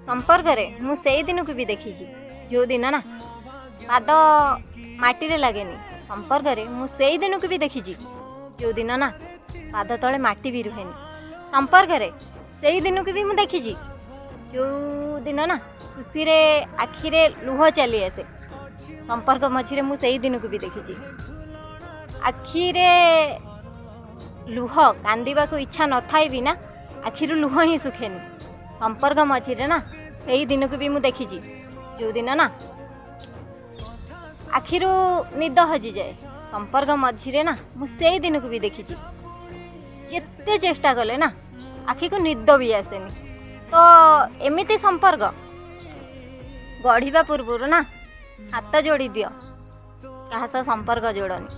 ସମ୍ପର୍କରେ ମୁଁ ସେଇ ଦିନକୁ ବି ଦେଖିଛି, ଯେଉଁଦିନ ନା ପାଦ ମାଟିରେ ଲାଗେନି। ସମ୍ପର୍କରେ ମୁଁ ସେଇ ଦିନକୁ ବି ଦେଖିଛି, ଯେଉଁଦିନ ନା ପାଦ ତଳେ ମାଟି ବି ରୁହେନି। ସମ୍ପର୍କରେ ସେଇ ଦିନକୁ ବି ମୁଁ ଦେଖିଛି, ଯେଉଁଦିନ ନା ଖୁସିରେ ଆଖିରେ ଲୁହ ଚାଲି ଆସେ। ସମ୍ପର୍କ ମଝିରେ ମୁଁ ସେଇ ଦିନକୁ ବି ଦେଖିଛି, ଆଖିରେ ଲୁହ, କାନ୍ଦିବାକୁ ଇଚ୍ଛା ନଥାଇ ବି ନା ଆଖିରୁ ଲୁହ ହିଁ ଶୁଖେନି। ସମ୍ପର୍କ ମଝିରେ ନା ସେଇ ଦିନକୁ ବି ମୁଁ ଦେଖିଛି, ଯେଉଁଦିନ ନା ଆଖିରୁ ନିଦ ହଜିଯାଏ। ସମ୍ପର୍କ ମଝିରେ ନା ମୁଁ ସେଇ ଦିନକୁ ବି ଦେଖିଛି, ଯେତେ ଚେଷ୍ଟା କଲେ ନା ଆଖିକୁ ନିଦ ବି ଆସେନି। ତ ଏମିତି ସମ୍ପର୍କ ଗଢ଼ିବା ପୂର୍ବରୁ ନା ହାତ ଯୋଡ଼ି ଦିଅ, କାହା ସହ ସମ୍ପର୍କ ଯୋଡ଼ନି।